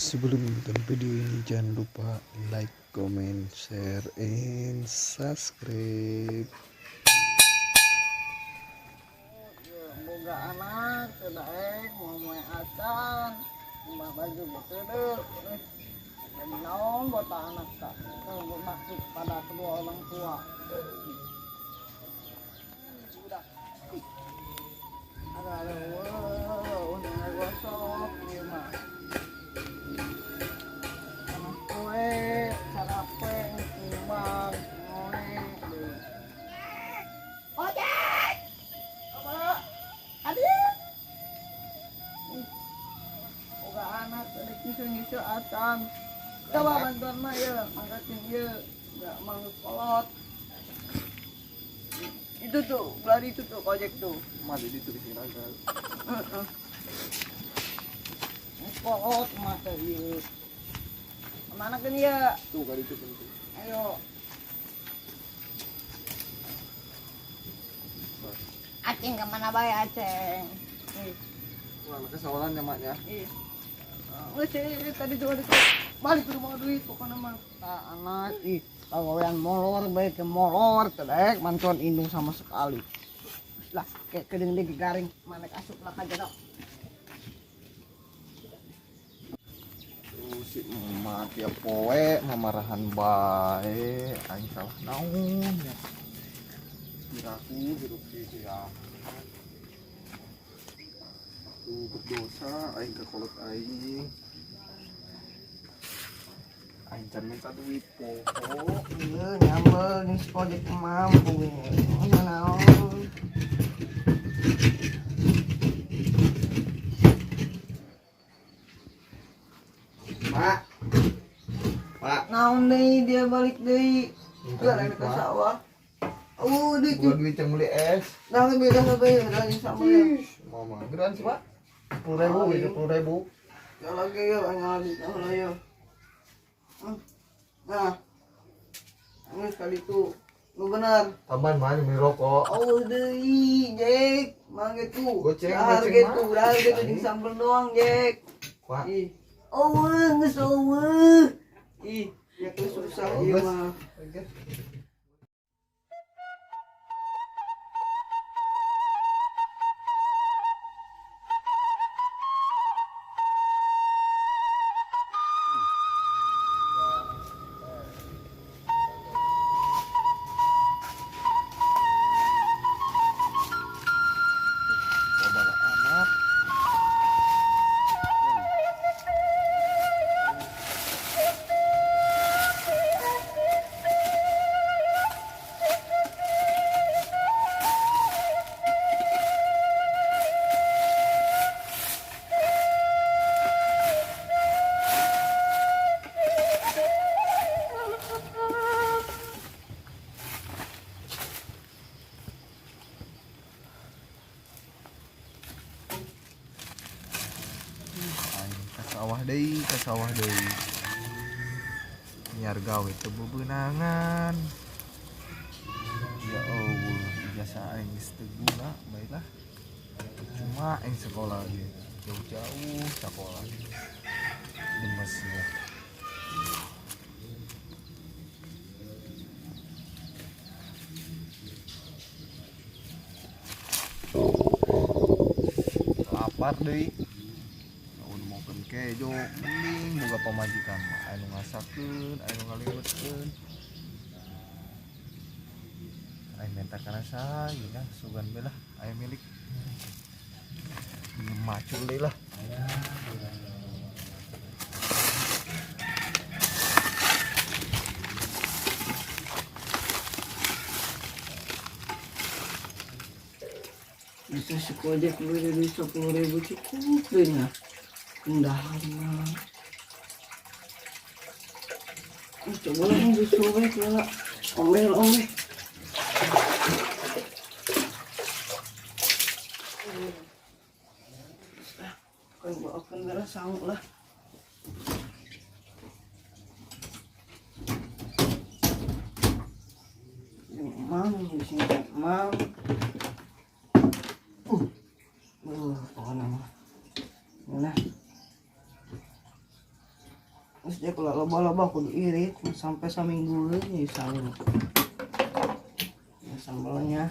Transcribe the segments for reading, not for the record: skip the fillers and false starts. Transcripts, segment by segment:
Sebelum menonton video ini jangan lupa like, comment, share, and subscribe. Boga anak teu daek moal acan mbah baju teu jadi naon buat anak tak berbakti pada kedua orang tua. Udah ada udah gosok ieu mah anak kowe sarape kumbang ngoe deui. Ojek apa adik boga anak teu nyusu-nyusu acan. Coba bantuan mah ya, angkatin ya, nggak mau kolot. Itu tuh, belari itu tuh, kojek tuh. Mati itu di sini aja. Kolot mata iya. Kemana kan ya? Tuh kali itu tuh. Ayo. Aceng kemana bae Aceng? Ih, Wah, kesawalan ya maknya. ih. Nggak sih, tadi juga ada balik ke rumah duit pokoknya mah. Tak anak, ih, pagawean molor bae ke molor teu daek bantuan indung sama sekali. Terus lah, kayak kedeung deui garing, manek asup lah ka jero. Tuh si emak tiap poe mamarahan bae, aing salah naon ya. Kiraku hirup sih ya. Tuh berdosa aing ka kolot aing. Aing can minta duit poho. Ieu nyambel jeung si kojek mampu ini. Naon? Pak. Pak. Naon deui dia balik deui. Minta Geus duit, ke Pak. sawah. Oh, duit. Gua duit yang beli es. Nah, beda sampai ya, sama ya. Mama, geran sih, Pak. 10.000, Ayo. 10.000. Ya lagi ya, ngali ya. Nah, ini sekali tuh, lu benar. Tambahan mah beli rokok. Oh, deui, Jack, mangga tuh. Goceng, Dahar goceng, gitu, mah. dahar gitu jeung sambel doang, Jack. Pak. Ih. Oh, geus eueuh. Ih, ya tuh susah Oh, ieu geus. mah. Oke. Coba amat. Aing ka sawah deui, ka sawah deui. Nyiar gawe teu bebeunangan. Ya Allah, ijazah aing geus teu guna, baiklah. Cuma aing sekolah ge, jauh-jauh sekolah. Demes ya. Lapar deui. Naon mokeun kejo, mending boga pamajikan mah anu ngasakeun, anu ngaliwetkeun. Aing minta kana saha ieu sugan be lah, aing milik. Macul deui lah. Bisa si kojek beli duit 10.000 cukup deh nah. Dahar mah. Coba lah yang disobek lah. Omel omel. Kan bawa kendara sanggup lah. Mang di sini mang. Pokoknya mah. Nah. Terus dia kalau loba-loba kudu irit sampai saminggu nih sangu. Ini sambalnya.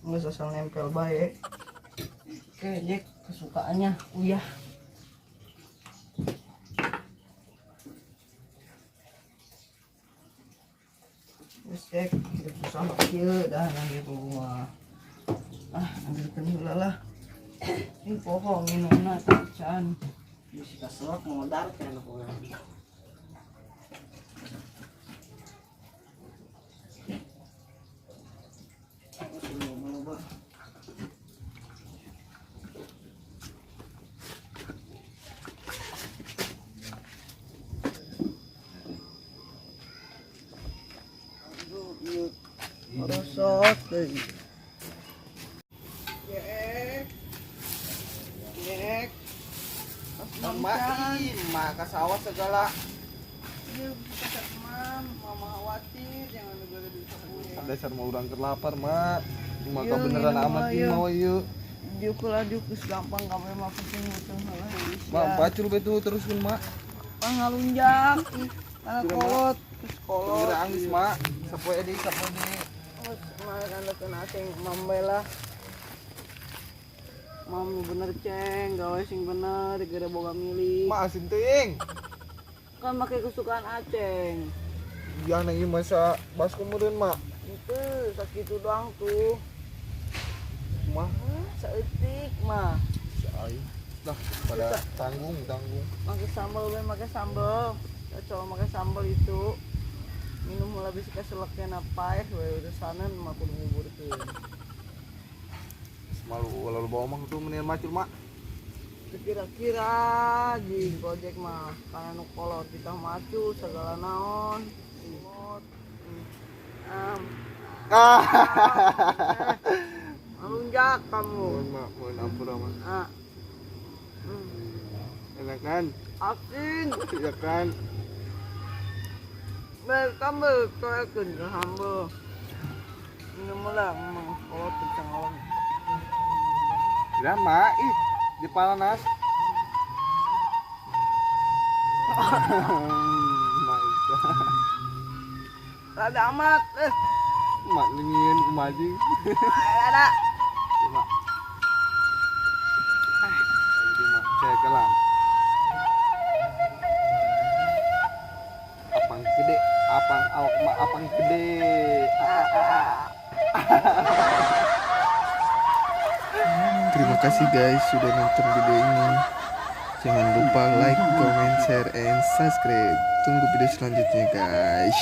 Nggak asal nempel baik. Oke, Jack, kesukaannya uyah. Terus Jack, hidup susah kieu dah nanti mah. Ah, ambilkeun heula lah. Ini pohon minumna tacan. Bisa kaselak modar kan pokoknya. Rosot deui. Jek. Jek. Mak, mak ke sawah segala. Ieu bisa mam, mama khawatir jangan negara di sapu. Dasar mau urang keur lapar, mak. Cuma Ieu, kebeneran minum amat mah, ieu ieu. mau ieu. Diuk lah diuk geus gampang kamu mah penting musuh heula. Mak, bacul betu teruskeun, mak. Pangalunjak ih, kana kolot, geus kolot. Kira angis, mak. Sapoe deui, sapoe deui. Geus mah kana aceng mambe lah. Mam bener ceng, gawe sing bener, gara boga milik. Mak asin teuing. Kan make kesukaan aceng. Yang nang ieu masa baskom meureun, mak. Itu sakitu doang tuh. Mah, Saeutik mah. aing. Lah, pada tanggung, tanggung. Pakai sambal we, pakai sambal. Cocok pakai sambal itu. Minum heula bisi keseleknya paeh we urusanan mah kudu nguburkeun. Malu lalu bawa mah tuh mendingan macul, mak. Kira-kira di Gojek mah kana nu kolot kita macul segala naon. Imot. Ah. Melunjak kamu. Mohon mak, mohon ampun mak. Ah. Enak kan? Asin. Ya kan? Sambel, coekeun ke sambel. Minum lah, emang kolot bisa ngolong. Ya mak, ih, di palanas. My God. Rada amat, eh. Mak ningin kumajing. Rada. Ya, mak. Jadi mak, cekelan. Apang gede, apang awak mak apang gede. Terima kasih guys sudah nonton video ini. Jangan lupa like, comment, share, and subscribe. Tunggu video selanjutnya guys.